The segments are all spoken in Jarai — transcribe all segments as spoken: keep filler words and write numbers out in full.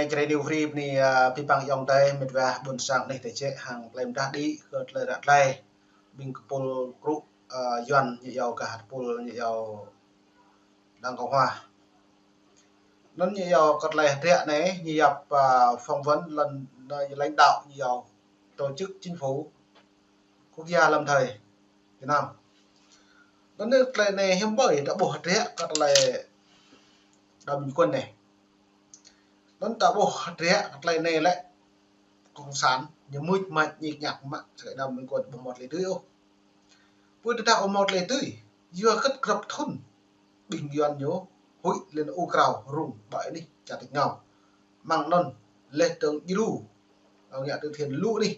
Čơđai New Free bơni, a, abih bang ayŏng adơi, met wa ƀôn sang anih tơčĕ hăng tơlơi mơdah đĭ kơ tơlơi ră tơlơi ƀing kơpul krŭ, a, Yuan ñu iâu kah tơpul ñu iâu Đảng Cộng Hòa. Anŭn ñu iâu kơ tơlơi hơdră anai, ñu yap, a, phỏng vấn lŏn, a, lãnh đạo ñu iâu tổ chức chính phủ quốc gia lâm thời Việt Nam. Anŭn tơlơi anai hiư̆m ƀơi ta ƀuh hơdră kơ tơlơi Đào Minh Quân anai. Anŭn ta ƀuh hơdră kơ tơlơi anai lĕ cộng sản ñu mưč mač ñik ñak mă sơkai Đào Minh Quân ƀu hmâo tơlơi dưi ôh. Pơ tơdah ƀu hmâo tơlơi dưi, yua hơget grăp thŭn ƀing Yuan ñu huĭ lĕ ur krao rŭng ƀơi anih čar tač rơngiao. Mơ̆ng anŭn laih dơ̆ng djru, ơ, ngă từ thiện lu anih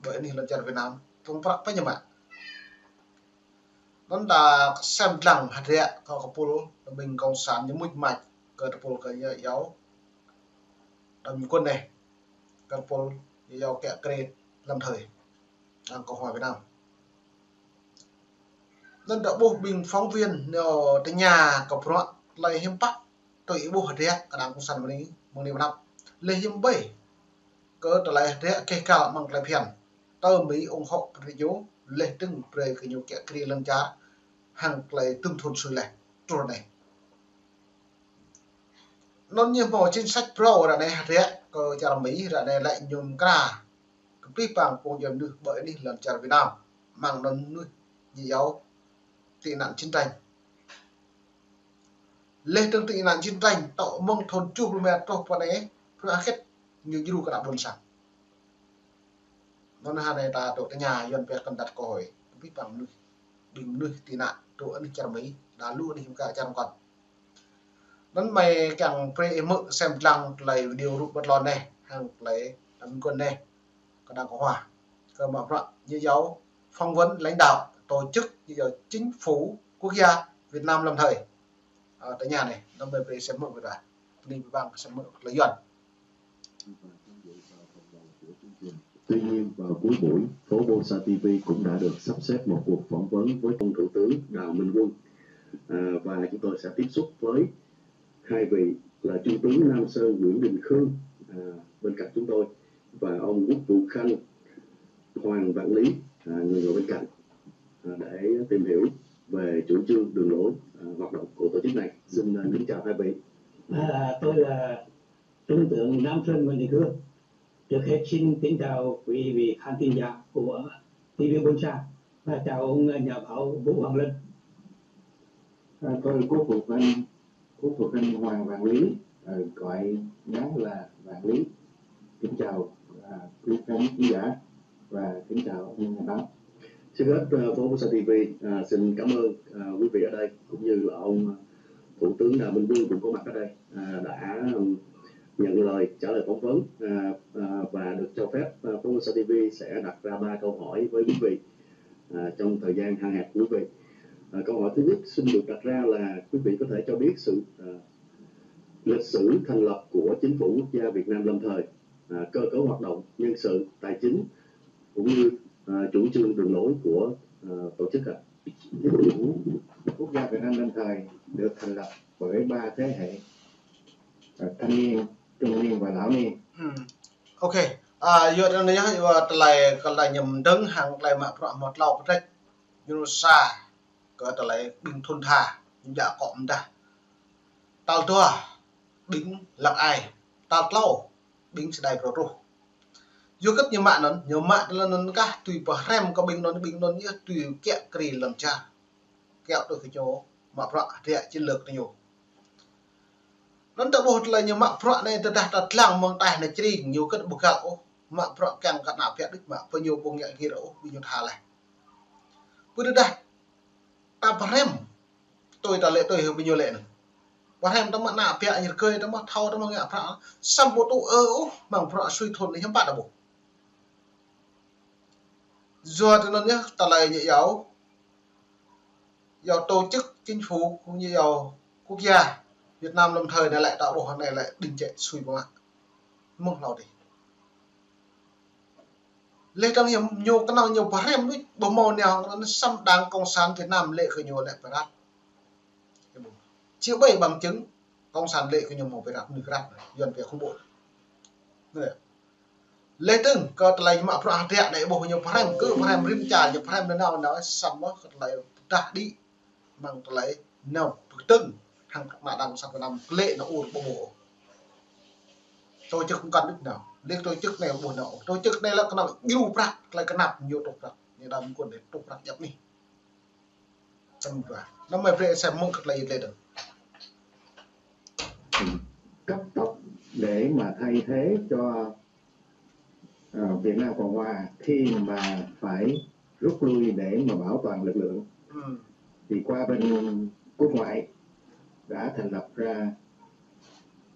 ƀơi anih lŏn čar Việt Nam, tơ̆ng prăk pơ ñu mă. Anŭn ta sem lăng hơdră kơ kơpul ƀing cộng sản ñu mưč mač kơ tơpul kơ ñu iâu Đào Minh Quân anai, kơ tơpul ñu iâu kiă kriê lâm thời Đảng Cộng Hòa Việt Nam. Anŭn ta ƀuh ƀing phóng viên ñu tơña kơ bruă tơlơi hiư̆m pă tui ih ƀuh hơdră kơ Đảng Cộng sản mơ̆ng anai, mơ̆ng anai pơ anăp. Laih hiư̆m ƀơi kơ tơlơi hơdră keh kăl mơ̆ng tơlơi phiăn. Tơ Mi ủng hộ brơi ñu, laih dơ̆ng brơi kơ ñu kiă kriê lŏn čar hăng tơlơi tơm thŭn sui laih truh anai. Anŭn ñu hmâo chính sách phrâo ră anai hơdră kơ čar Mi ră anai lĕ ñu mơkra kơ abih bang pô djuai mơnuih ƀơi anih lŏn čar Việt Nam. Mơ̆ng anŭn mơnuih ñu iâu tị nạn chiến tranh. Laih dơ̆ng tị nạn chiến tranh, tŏ mơ̆ng thŭn tơjuh pluh rơma truh pơ anai, phrâo hơget ñu djru kơ ană ƀôn sang. Anŭn hơnai ta tŭ tơña Yuan pĕ kơndat kơ hơi, abih bang mơnuih, ƀing mơnuih tị nạn truh anih čar Mi, đa lu anih mơkra čar mơkŏn. Anŭn mơi kiăng brơi ih hmư̆ sem lăng tơlơi video rup bơtlon anai, hăng tơlơi Đào Minh Quân anai, kơ Đảng Cộng Hòa, kơ mă bruă ñu iâu phỏng vấn lãnh đạo tổ chức ñu iâu chính phủ quốc gia Việt Nam lâm thời. Ơ, tơña anai, anŭn mơi brơi sem hmư̆ kơ ta. Bơni abih bang sem hmư̆ tơlơi Yuan. Tuy nhiên, vào cuối buổi, phố Bô Sa T V cũng đã được sắp xếp một cuộc phỏng vấn với ông Thủ tướng Đào Minh Quân. À, và chúng tôi sẽ tiếp xúc với hai vị là Trung tướng Nam Sơn Nguyễn Đình Khương, à, bên cạnh chúng tôi, và ông Quốc vụ Khanh Hoàng Vạn Lý, à, người ngồi bên cạnh, à, để tìm hiểu về chủ trương, đường lối, à, hoạt động của tổ chức này. Xin, à, kính chào hai vị. À, tôi là Trung tướng Nam Sơn Nguyễn Đình Khương. Trước hết xin kính chào quý vị khán thính giả của T V Bôn Sa và chào ông nhà báo Vũ Hoàng Lân. À, tôi Quốc Phục Anh, Quốc Phục Anh Hoàng Vạn Lý, ờ, gọi ngắn là Vạn Lý. Kính chào, à, quý khán thính giả và kính chào ông nhà báo. Trước hết, ờ, Phó Bôn Sa T V, à, xin cảm ơn, à, quý vị ở đây cũng như là ông, à, Thủ tướng Đào Minh Quân cũng có mặt ở đây, à, đã, ừm, nhận lời trả lời phỏng vấn, à, à, và được cho phép, à, Phó Bôn Sa T V sẽ đặt ra ba câu hỏi với quý vị, à, trong thời gian hạn hẹp của quý vị. À, câu hỏi thứ nhất xin được đặt ra là quý vị có thể cho biết sự, à, lịch sử thành lập của chính phủ quốc gia Việt Nam lâm thời, à, cơ cấu hoạt động, nhân sự, tài chính cũng như, à, chủ trương đường lối của, à, tổ chức ạ. Chính phủ quốc gia Việt Nam lâm thời được thành lập bởi ba thế hệ, à, thanh niên, trung niên và lão niên. Ừm. Ok. À, yua anŭn yơh, yua tơlơi kơ tơlơi ñu mơdơ̆ng hăng tơlơi mă bruă hmâo tlâo kơdrĕč. Ñu sa kơ tơlơi ƀing thŭn tha, ñu djă akŏ mơdah. Tal dua, ƀing lăng ai. Tal tlâo, ƀing čơđai phrâo truh. Yua hơget ñu mă anŭn, ñu mă tơlơi anŭn kah tui pơhrăm kơ ƀing anŭn, ƀing anŭn yơh tui kiă kriê lŏn čar. Kiăo tui kơ ñu mă bruă hơdră chiến lược tơ ñu. Anŭn ta ƀuh tơlơi ñu mă bruă anai tơdah ta lăng mơ̆ng taih anai čring ñu hơget ƀu găl ôh, mă bruă kiăng kơ ană ƀiă đôč mă, pơ ñu ƀu ngă gir ôh, ƀing ñu tha laih. Pơ tơdah ta pơhrăm tui ta lĕ tui hăng ƀing ñu lĕ anŭn. Pơhrăm ta mă ană ƀiă ñu rơgơi ta mă thâo ta mă ngă bruă, samơ̆ ƀu tŭ ư ôh, mơ̆ng bruă sui thŭn anai hiư̆m pă ta ƀuh. Yua tui anŭn yơh, tơlơi ñu iâu, iâu tổ chức chính phủ cũng như iâu quốc gia Việt Nam lâm thời anai lĕ ta ƀuh anai lĕ đing čĕ sui ƀơ̆ng mă. Mơ̆ng hlâo adih. Laih dơ̆ng ñu, ñu kơnơ̆ng ñu pơhrăm đôč, ƀu hmâo nao, anŭn samơ̆ Đảng Cộng sản Việt Nam lĕ kơ ñu lĕ pơrăt. Či ƀơi bằng chứng Cộng sản lĕ kơ ñu hmâo pơrăt, mơnuih pơrăt, Yuan pĕ khủng bố. Leh dơ̆ng kơ tơlơi mă bruă hơdră anai ƀuh ñu pơhrăm, kơ pơhrăm rĭm čar, ñu pơhrăm nanao nanao, samơ̆ kơ tơlơi pơdah đĭ, mơ̆ng tơlơi nao pơkơdơ̆ng, hăng mă đang sat năm klĕ nao ur ƀu ƀuh. Tổ chức kăn đĭ nao, leh tổ chức anai ƀuh nao, tổ chức anai lĕ kơnơ̆ng djru prăk, tơlơi kơnăp ñu truh prăk, ñu đam kŭn anai truh prăk djăp anih. Samơ̆ ƀuh. Năm mơi brơi sem mơ̆ng kơ tơlơi leh dơ̆ng. Cấp tốc để mà thay thế cho, ờ, Việt Nam Cộng Hòa khi mà phải rút lui để mà bảo toàn lực lượng. Ừ. Thì qua bên quốc ngoại đã thành lập ra,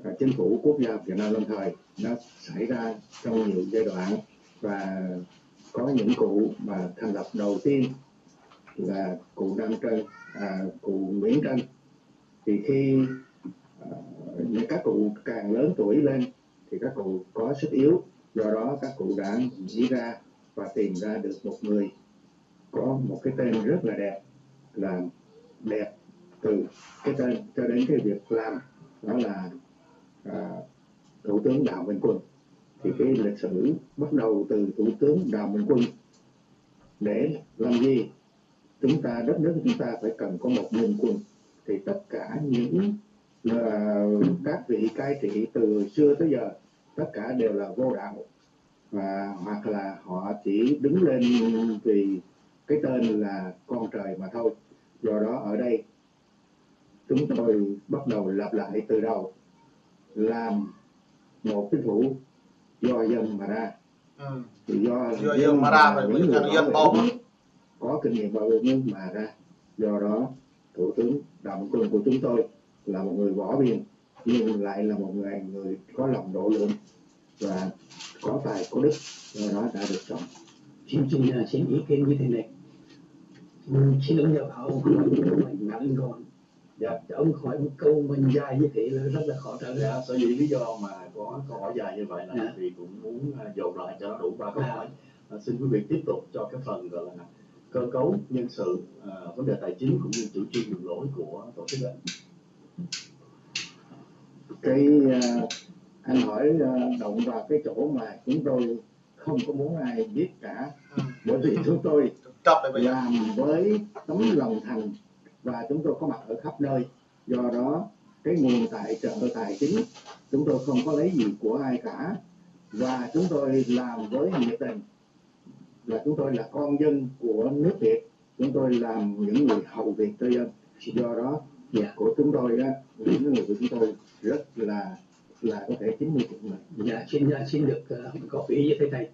ờ, chính phủ quốc gia Việt Nam lâm thời. Nó xảy ra trong nhiều giai đoạn và có những cụ mà thành lập đầu tiên là cụ Nam Trân, à, cụ Nguyễn Trân. Thì khi, ờ, những các cụ càng lớn tuổi lên thì các cụ có sức yếu, do đó các cụ đã nghĩ ra và tìm ra được một người có một cái tên rất là đẹp, là đẹp từ cái tên cho đến cái việc làm, đó là, à, Thủ tướng Đào Minh Quân. Thì cái lịch sử bắt đầu từ Thủ tướng Đào Minh Quân để làm gì? Chúng ta, đất nước chúng ta phải cần có một minh quân. Thì tất cả những, ờ, các vị cai trị từ xưa tới giờ, tất cả đều là vô đạo, và hoặc là họ chỉ đứng lên vì cái tên là con trời mà thôi. Do đó ở đây chúng tôi bắt đầu lặp lại từ đầu, làm một chính phủ do dân mà ra. Ừ. Do dân mà ra, mà những người dân bầu có kinh nghiệm bảo vệ nước mà ra. Do đó, Thủ tướng Đào Minh Quân của chúng tôi là một người võ biên, nhưng lại là một người, người có lòng độ lượng và có tài có đức, do đó đã được chọn. Xin, xin, à, xin ý kiến như thế này. Ừ, xin ông nhà báo hỏi ngắn gọn. Dạ. Ông hỏi một câu mà dài như thế là rất là khó trả lời. Dạ, sở dĩ lý do mà có câu hỏi dài như vậy là vì cũng muốn, à, dồn lại cho nó đủ ba câu hỏi. À, xin quý vị tiếp tục cho cái phần gọi là cơ cấu nhân sự, à, vấn đề tài chính cũng như chủ trương đường lối của tổ chức ạ. Cái, à, anh hỏi, à, động vào cái chỗ mà chúng tôi không có muốn ai biết cả. Ừ. Bởi vì chúng tôi làm với tấm lòng thành và chúng tôi có mặt ở khắp nơi. Do đó, cái nguồn tài trợ tài chính, chúng tôi không có lấy gì của ai cả. Và chúng tôi làm với nhiệt tình. Là chúng tôi là con dân của nước Việt, chúng tôi làm những người hậu việc cho dân. Do đó, dạ, của chúng tôi á, những người của chúng tôi rất là, là có thể chín mươi triệu người. Dạ, xin, dạ, xin được, ờ, góp ý với thầy này.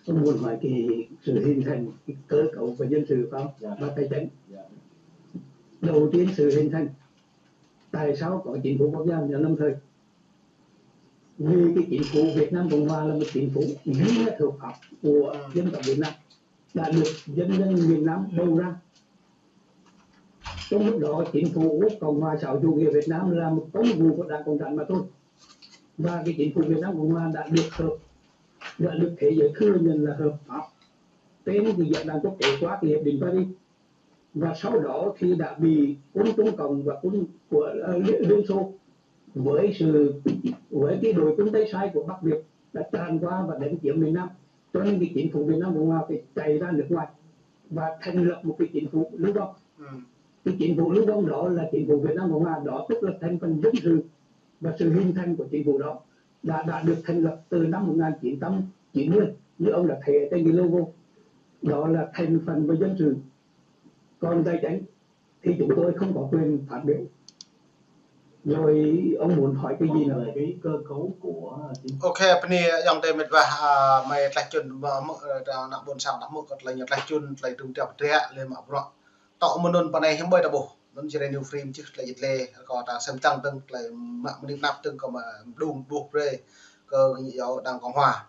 Tôi muốn hỏi cái sự hình thành, cái cơ cấu và nhân sự, phải không? Dạ. Và tài chính. Dạ. Đầu tiên, sự hình thành. Tại sao có chính phủ quốc gia lâm thời? Vì cái chính phủ Việt Nam Cộng Hòa là một chính phủ duy nhất hợp pháp của dân tộc Việt Nam, đã được nhân dân miền Nam bầu ra. Trong lúc đó, chính phủ Cộng hòa xã hội chủ nghĩa Việt Nam là một công cụ của Đảng Cộng sản mà thôi. Và cái chính phủ Việt Nam Cộng hòa đã được hợp, đã được thế giới thừa nhận là hợp pháp trên cái diễn đàn quốc tế qua cái hiệp định Paris. Và sau đó thì đã bị quân Trung Cộng và quân của, ờ, Liên, Liên Xô với sự, với cái đội quân tay sai của Bắc Việt đã tràn qua và đánh chiếm miền Nam. Cho nên cái chính phủ Việt Nam Cộng Hòa phải chạy ra nước ngoài và thành lập một cái chính phủ lưu vong. Ừ. Cái chính phủ lưu vong đó là chính phủ Việt Nam Cộng Hòa, đó tức là thành phần dân sự và sự hình thành của chính phủ đó đã, đã được thành lập từ năm một ngàn chín trăm chín mươi, như ông đã thấy ở trên cái logo. Đó là thành phần và dân sự. Còn tài chính thì chúng tôi không có quyền phát biểu. Rồi ông muốn hỏi cái gì nữa? Về cái cơ cấu của chính phủ. Ok, bơni ayŏng adơi mĕt wa, a, mơi tlaih čun, mă, mă, a, ană ƀôn sang đah mơ̆ kơ tơlơi ñu tlaih čun, tơlơi tŭm tiăp dră, leh mă bruă. Tŏ mơnŭn pơ anai hiư̆m ƀơi ta ƀuh. Anŭn Jrai New Frame čih tơlơi jĕt lĕ, rơkâo ta sem tăng dơ̆ng tơlơi mă mơnit năp dơ̆ng kơ mă blung ƀuh brơi kơ ñu yua Đảng Cộng hòa.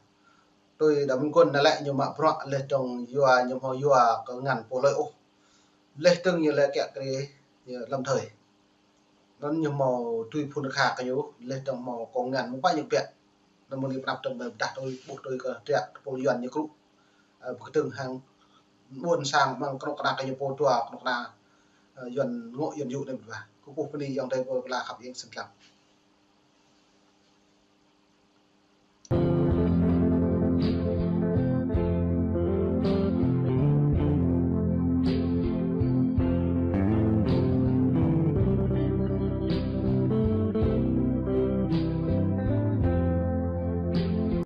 Tui Đào Minh Quân anai lĕ ñu mă bruă leh dơ̆ng yua ñu hmâo yua kơ ngăn pô hlơi ôh. Leh dơ̆ng ñu lĕ kiă kriê, ñu lâm thời. Anŭn ñu hmâo tui phŭn kha kơ ñu, leh dơ̆ng hmâo kông ngăn mơ̆ng pă ñu biă. Anŭn mơ̆ng anai pơnăp dơ̆ng ƀơi pơdah tui, ƀuh tui kơ dră tơpul Yuan ñu krŭ. Ơ, pơkơdơ̆ng hăng ƀôn sang mơ̆ng kơnuk kơna kơ ñu pô dua, kơnuk kơna, ơ, Yuan ngŏ Yuan yŭ anai mĕt wa. Kơkuh bơni ayŏng adơi pô pơala khăp iêng sĭn tlam.